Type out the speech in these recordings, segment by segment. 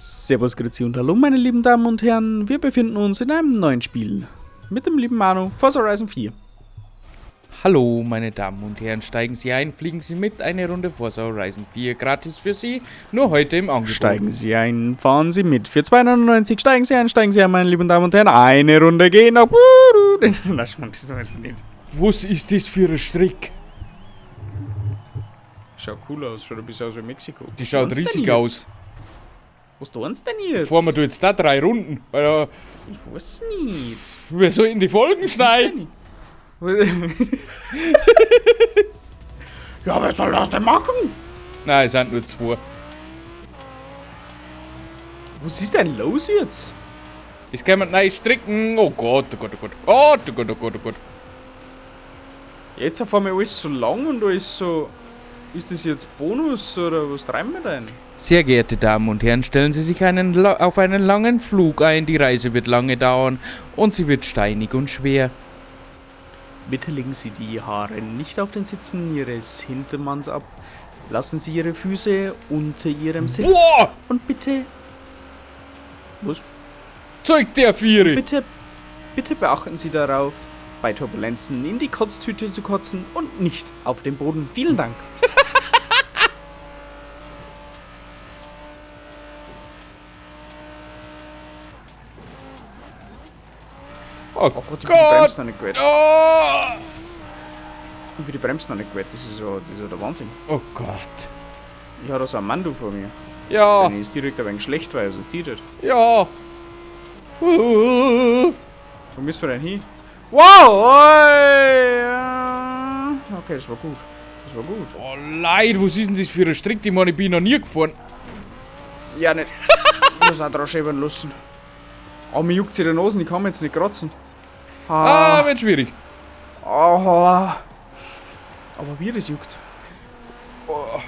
Servus, Grüezi und Hallo meine lieben Damen und Herren, wir befinden uns in einem neuen Spiel mit dem lieben Manu, Forza Horizon 4. Hallo meine Damen und Herren, steigen Sie ein, fliegen Sie mit, eine Runde Forza Horizon 4, gratis für Sie, nur heute im Angebot. Steigen Sie ein, fahren Sie mit, für 2,99, steigen Sie ein, meine lieben Damen und Herren, eine Runde gehen noch. Das schmeckt das jetzt nicht. Was ist das für ein Strick? Schaut cool aus, schaut ein bisschen aus wie Mexiko. Die schaut Was denn riesig jetzt? aus. Was tun sie denn jetzt? Fahren wir da jetzt da 3 Runden? Weil, ich weiß nicht. Wir sollten die Folgen schneiden. Ja, wer soll das denn machen? Nein, es sind nur 2. Was ist denn los jetzt? Es kann man neu stricken. Oh Gott, oh Gott, oh Gott, oh Gott, oh Gott, oh Gott, oh Gott. Jetzt auf einmal alles so lang und alles so... Ist das jetzt Bonus oder was treiben wir denn? Sehr geehrte Damen und Herren, stellen Sie sich auf einen langen Flug ein. Die Reise wird lange dauern und sie wird steinig und schwer. Bitte legen Sie die Haare nicht auf den Sitzen Ihres Hintermanns ab. Lassen Sie Ihre Füße unter Ihrem Sitz. Boah! Und bitte... Was? Zeug der Viere! Bitte, bitte beachten Sie darauf, bei Turbulenzen in die Kotztüte zu kotzen und nicht auf den Boden. Vielen Dank. Oh, Oh Gott, ich bin die Gott! Bremsen noch nicht gewählt. Oh! Ich bin die Bremsen noch nicht gewählt. Das ist ja der Wahnsinn. Oh Gott. Ich habe da so einen Mandu vor mir. Ja. Der ist direkt ein wenig schlecht, weil er so zittert. Ja. Wo müssen wir denn hin? Wow! Okay, das war gut. Das war gut. Oh Leid, was ist denn das für ein Strick? Die meine, ich bin noch nie gefahren. Ja, nicht. Ich muss auch dran schäbern lassen. Oh, mir juckt sich die Nase, ich kann mir jetzt nicht kratzen. Ah, wird schwierig. Oh. Aber wie das juckt. Oh.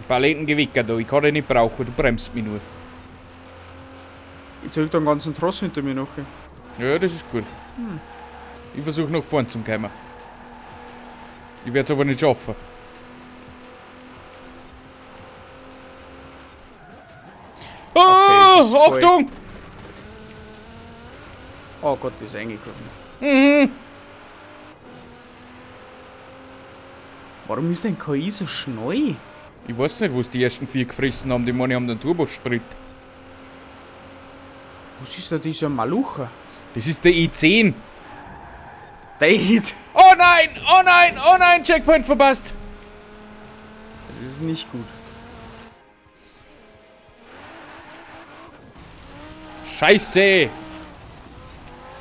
Paletten gewickert da, ich kann dich nicht brauchen, du bremst mich nur. Ich zeig da einen ganzen Tross hinter mir noch. Ja, das ist gut. Ich versuche noch vorn zu kommen. Ich werd's aber nicht schaffen. Okay, Oh, das ist voll. Achtung! Oh Gott, das ist eingekommen. Warum ist denn KI so schnell? Ich weiß nicht, was die ersten 4 gefressen haben. Die meine, haben den Turbosprit. Was ist da dieser Malucher? Das ist der E10. Der E10. Oh nein, oh nein, oh nein, Checkpoint verpasst. Das ist nicht gut. Scheiße.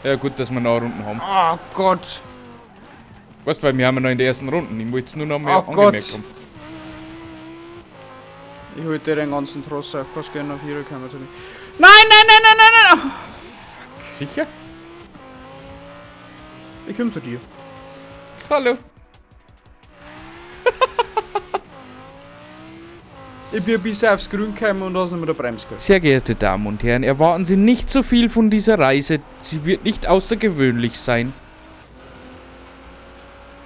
Ja gut, dass wir noch Runden haben. Oh Gott. Weißt du, weil wir haben ja noch in der ersten Runde. Ich wollte es nur noch mal Oh angemerkt Gott. haben. Ich hol dir den ganzen Tross auf. Kannst gerne auf Hero kommen zu mir. Nein, nein, nein, nein, nein, nein. Oh. Sicher? Ich komm zu dir. Hallo. Ich bin bis aufs Grün gekommen und hast nicht mehr der Bremse gehabt. Sehr geehrte Damen und Herren, erwarten Sie nicht zu viel von dieser Reise. Sie wird nicht außergewöhnlich sein.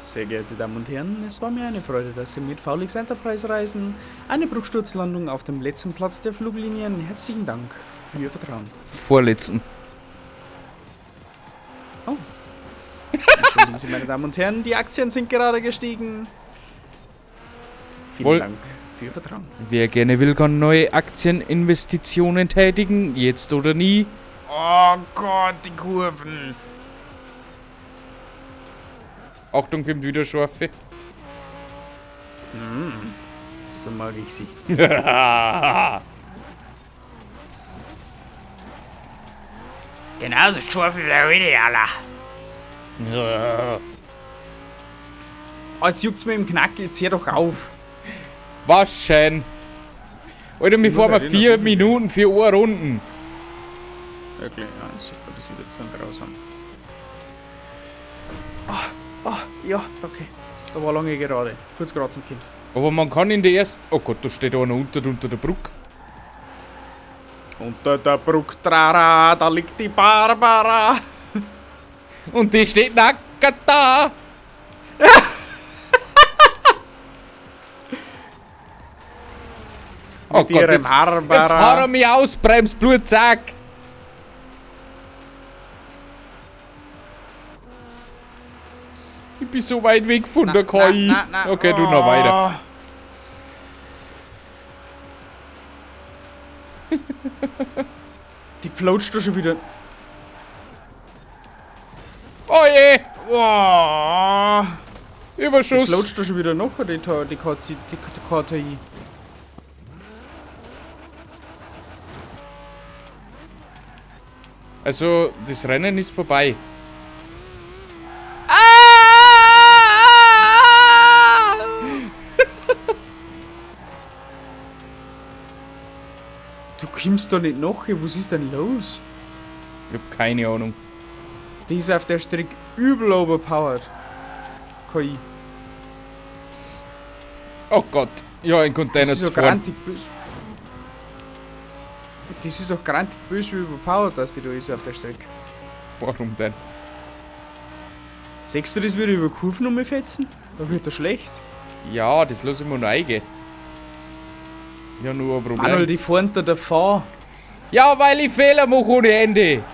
Sehr geehrte Damen und Herren, es war mir eine Freude, dass Sie mit VLX Enterprise reisen. Eine Bruchsturzlandung auf dem letzten Platz der Fluglinien. Herzlichen Dank für Ihr Vertrauen. Vorletzten. Oh. Entschuldigen Sie, meine Damen und Herren, die Aktien sind gerade gestiegen. Vielen Dank für Ihr Vertrauen. Wer gerne will, kann neue Aktieninvestitionen tätigen, jetzt oder nie. Oh Gott, die Kurven. Achtung, kommt wieder Scharfe. So mag ich sie. Genauso scharf wie der Rede, Alter. Oh, jetzt juckt's mir im Knack, jetzt hör doch auf. Was schön. Alter, wir Ich muss fahren ja mal reden, 4 ein bisschen. Minuten für 1 Runden. Wirklich, ja, super, das wird jetzt dann grausam. Ah, ah, ja, danke. Da war lange gerade. Kurz gerade zum Kind. Aber man kann in der ersten... Oh Gott, da steht einer unter der Brücke. Unter der Brücke, trara, da liegt die Barbara. Und die steht nackt. Kolkata. Oh Mit Gott, ihrem jetzt Harbara. haut er mich aus, Bremsblut, zack. Ich bin so weit weg von der KI. Na, na, na. Okay, du noch weiter. Oh. Die flutscht da schon wieder. Oh je, Oh. Die Überschuss. flutscht da schon wieder noch, die KTI. Also, das Rennen ist vorbei. Ah! Du kommst da nicht nach, was ist denn los? Ich hab keine Ahnung. Die ist auf der Strecke übel overpowered. KI. Oh Gott, ja, ein Container Das ist zu doch fahren. grantig böse. Das ist doch grantig böse wie overpowered, dass die da ist auf der Strecke. Warum denn? Siehst du das wieder über Kurven umfetzen? Da wird er schlecht. Ja, das lass ich mir noch eingehen. Ich hab nur ein Problem. Manuel, die fahren da davor. Ja, weil ich Fehler mache ohne Ende.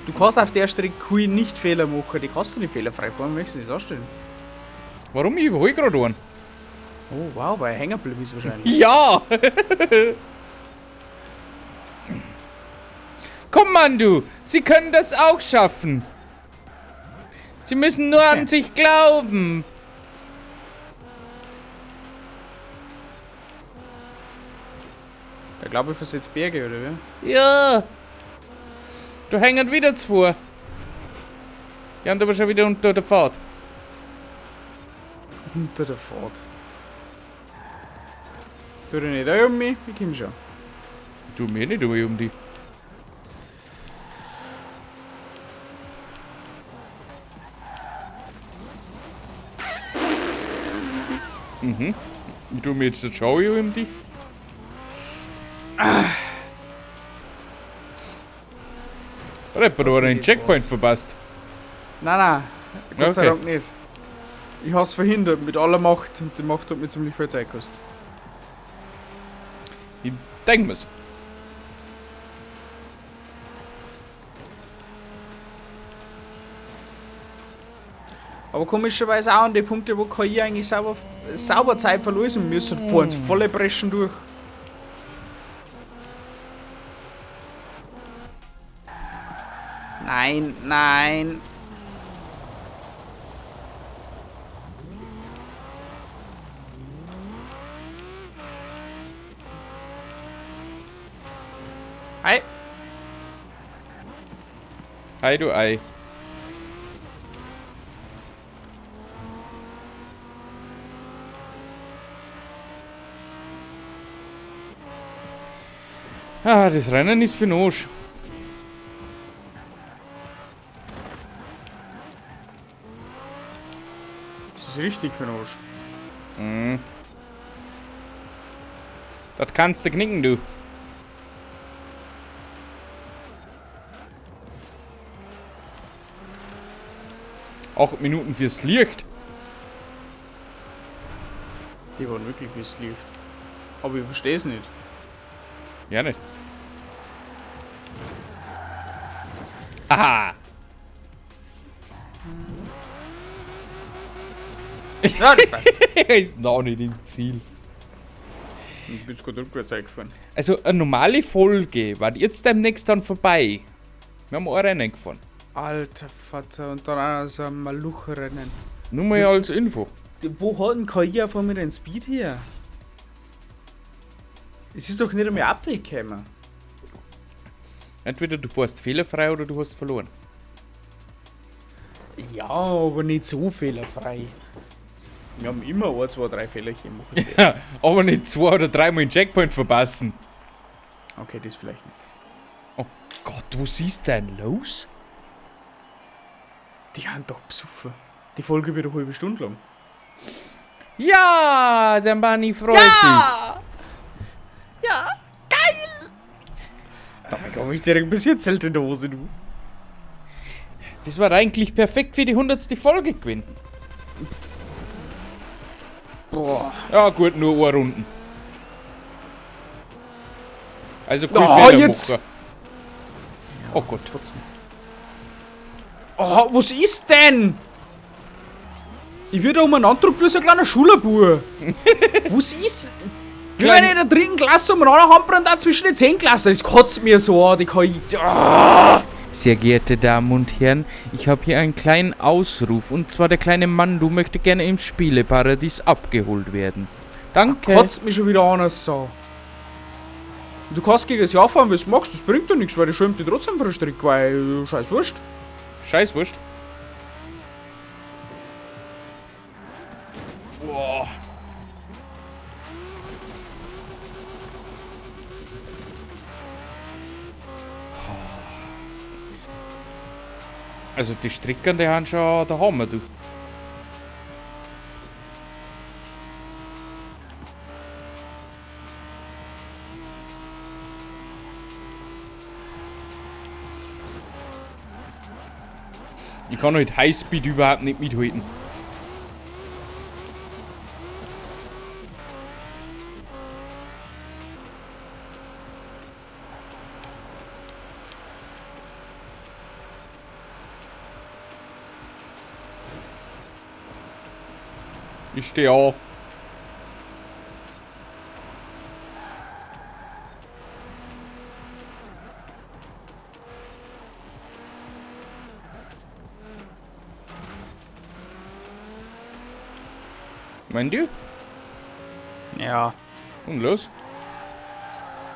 Du kannst auf der Strecke KI nicht Fehler machen. Die kannst du nicht fehlerfrei fahren, möchtest du das anstellen? Warum? Ich überhole gerade einen. Oh wow, weil er hängen geblieben ist wahrscheinlich. Ja! Komm, Mann, du! Sie können das auch schaffen! Sie müssen nur an Okay. sich glauben! Da glaube ich versetzt Berge, oder wie? Ja! Da hängen wieder zwei. Die haben aber schon wieder unter der Fahrt. Unter der Fahrt. Tu dich nicht um mich, ich komm schon. Tu mir nicht um die. Mhm. Ich tu mir jetzt der Joey um die. Hat jemand einen Checkpoint verpasst? Nein, nein, Gott sei Okay. Dank nicht. Ich hab's verhindert mit aller Macht und die Macht hat mir ziemlich viel Zeit gekostet. Ich denk mir's. Aber komischerweise auch an die Punkte, wo KI eigentlich sauber, sauber Zeit verlösen müssen, fahren sie volle Breschen durch. Nein, nein. Hi. Hi, du Ei. Ah, das Rennen ist für den Arsch. Das ist richtig für den Arsch. Mhm. Das kannst du knicken, du. Acht Minuten fürs Licht. Die waren wirklich fürs Licht. Aber ich verstehe es nicht. Ja, nicht. Aha! Ja, das passt. Er ist noch nicht im Ziel. Ich bin jetzt gerade rückwärts eingefahren. Also, eine normale Folge war jetzt demnächst dann vorbei. Wir haben ein Rennen gefahren. Alter Vater, und dann auch noch so ein Maluch-Rennen. Nur mal als Info. Wo hat denn KI auf einmal den Speed her? Es ist doch nicht einmal Update gekommen. Entweder du fährst fehlerfrei oder du hast verloren. Ja, aber nicht so fehlerfrei. Wir haben immer 1, 2, 3 Fehlerchen gemacht. Aber nicht zwei oder dreimal den Checkpoint verpassen. Okay, das vielleicht nicht. Oh Gott, was ist denn los? Die haben doch besoffen. Die Folge wird eine halbe Stunde lang. Ja, der Manni freut sich. Ja, geil! Dabei komme ich direkt ein bisschen Zelt in der Hose, du. Das war eigentlich perfekt für die 100. Folge gewesen. Boah. Ja gut, nur eine Runden. Also kein Oh, Fehler jetzt- machen. Oh Gott. Trotzdem. Oh, was ist denn? Ich würde umeinander drücken wie so ein kleiner Schulerbub. Was ist? Wir Klein- werden in der dritten Klasse umeinander hampern und da zwischen den 10 Klassen. Das kotzt mir so an, die KI. Ah. Sehr geehrte Damen und Herren, ich habe hier einen kleinen Ausruf. Und zwar der kleine Mandu möchte gerne im Spieleparadies abgeholt werden. Danke. Kotzt mich schon wieder an, als so. Du kannst gegen das Jahr fahren, wie du magst, das bringt doch nichts, weil die schwimmt dich trotzdem vor Strick, weil scheiß Wurscht. Scheiß Wurscht. Boah. Also die Strickern, die haben schon der Hammer, du. Ich kann halt Highspeed überhaupt nicht mithalten. Ich stehe auch. Mein du? Ja, Und los.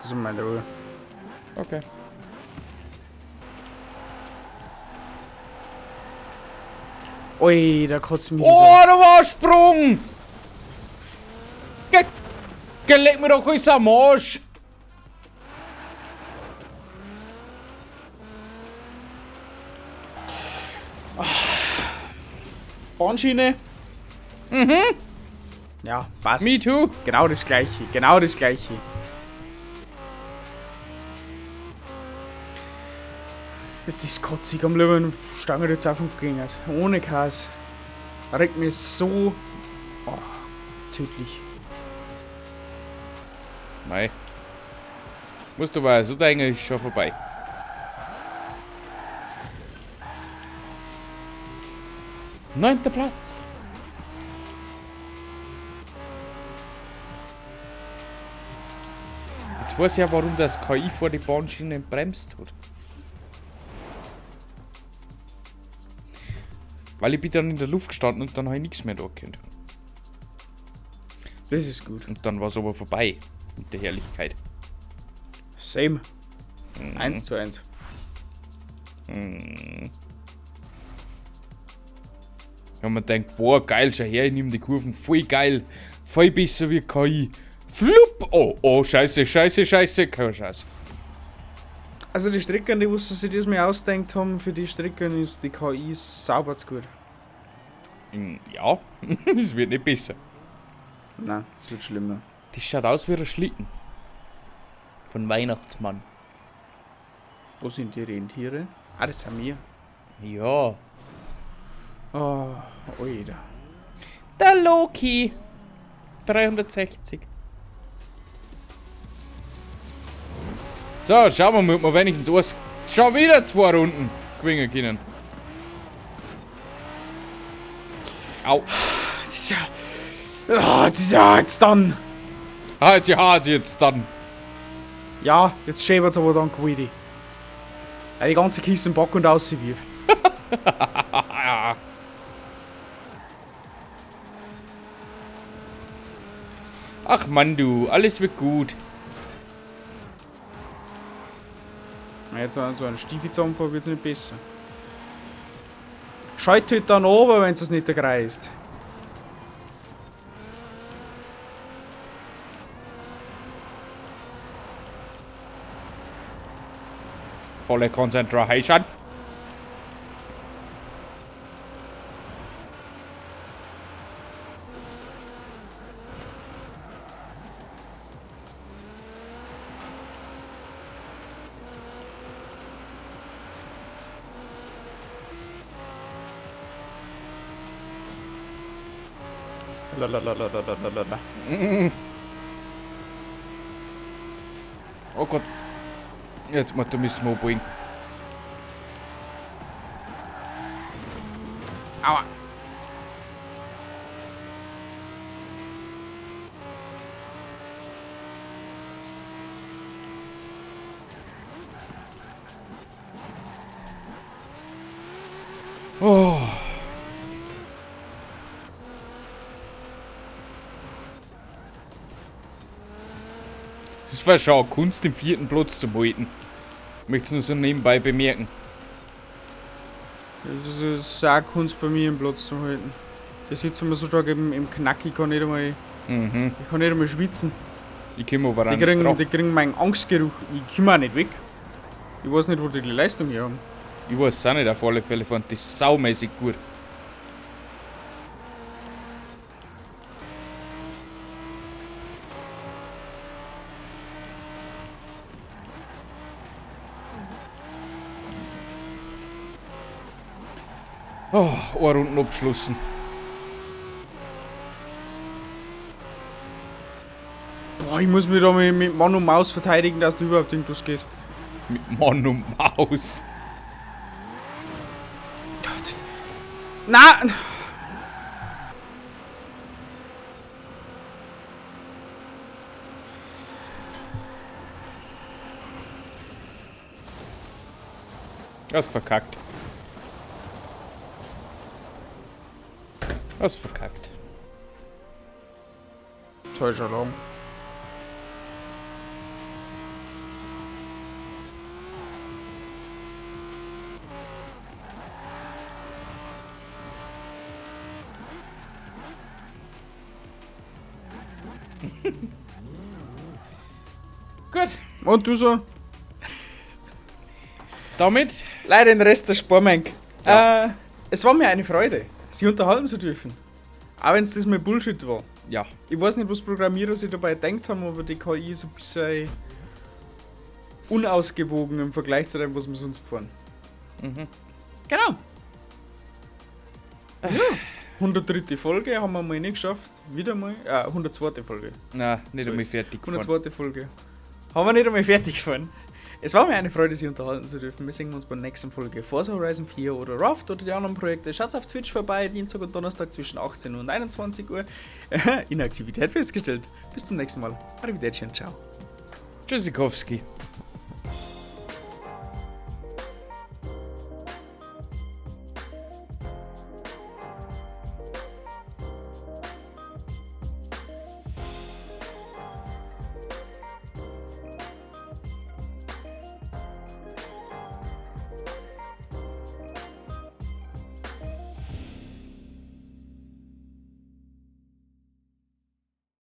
das ist meine Ruhe. Okay. Ui, da kotzt mich Oh, so. da war ein Sprung! Ge leck mir doch alles am Arsch! Bahnschiene. Mhm. Ja, passt. Me too! Genau das gleiche, genau das gleiche. Ist das kotzig am lieben Stange jetzt auf und gegangen. Ohne Kass. Regt mich so. Oh, tödlich. Mei. Musst du aber so denken, ist schon vorbei. Neunter Platz. Jetzt weiß ich ja, warum das KI vor die Bahnschienen bremst hat. Weil ich bin dann in der Luft gestanden und dann habe ich nichts mehr da gekannt. Das ist gut. Und dann war es aber vorbei mit der Herrlichkeit. Same. 1:1. Ja, man denkt, boah, geil, schau her, ich nehme die Kurven, voll geil, voll besser wie KI. Flupp! Oh, oh, scheiße, scheiße, scheiße, keine Scheiße. Also die Strecken, die was sie sich das mal ausdenkt haben, für die Strecken ist die KI sauber zu gut. Ja, es wird nicht besser. Nein, es wird schlimmer. Das schaut aus wie ein Schlitten. Von Weihnachtsmann. Wo sind die Rentiere? Ah, das sind wir. Ja. Oh, Alter. Der Loki. 360. So, schauen wir mal, ob wir wenigstens was. Schon wieder 2 Runden gewinnen können. Au. Das ist ja. Oh, das ist ja jetzt dann. Halt, ja, jetzt dann. Ja, jetzt schäbert's aber dann gewaltig. Die ganze Kiste im Back und auswirft. Ach Mann, du, alles wird gut. Na, jetzt so ein Stiefel zusammenfahren wird's nicht besser. Schalt halt dann runter, wenn's es nicht ergreist. Volle Konzentration. Lalalalalalala. Oh Gott. Jetzt mal, da müssen wir abbeugen. Aua. Oh. Es ist zwar schon eine Kunst, den vierten Platz zu halten. Möchte es nur so nebenbei bemerken. Das ist auch Kunst bei mir, im Platz zu halten. Der sitzt immer so stark im Knack, ich kann nicht einmal, ich kann nicht einmal schwitzen. Ich komme aber Die auch nicht kriegen, dran. die kriegen meinen Angstgeruch. Ich komme auch nicht weg. Ich weiß nicht, wo die die Leistung her haben. Ich weiß es auch nicht, auf alle Fälle fand das saumäßig gut. Oh, eine Runden abgeschlossen. Boah, ich muss mich da mit Mann und Maus verteidigen, dass da überhaupt irgendwas geht. Mit Mann und Maus. Na! Das ist verkackt. Das ist verkackt. Täuschalarm. Gut. Und du so? Damit Leider den Rest der Spormank. Ja. Es war mir eine Freude, Sie unterhalten zu dürfen. Auch wenn es das mal Bullshit war. Ja. Ich weiß nicht, was Programmierer sich dabei gedacht haben, aber die KI ist ein bisschen unausgewogen im Vergleich zu dem, was wir sonst fahren. Genau. Ja. 103. Folge haben wir mal nicht geschafft. Wieder mal. 102. Folge. Na, nicht So einmal ist fertig gefahren. 102. Folge. Haben wir nicht einmal fertig gefahren. Es war mir eine Freude, Sie unterhalten zu dürfen. Wir sehen uns bei der nächsten Folge Forza Horizon 4 oder Raft oder die anderen Projekte. Schaut auf Twitch vorbei, Dienstag und Donnerstag zwischen 18 und 21 Uhr. Inaktivität festgestellt. Bis zum nächsten Mal. Arrivederci und ciao. Tschüssikowski.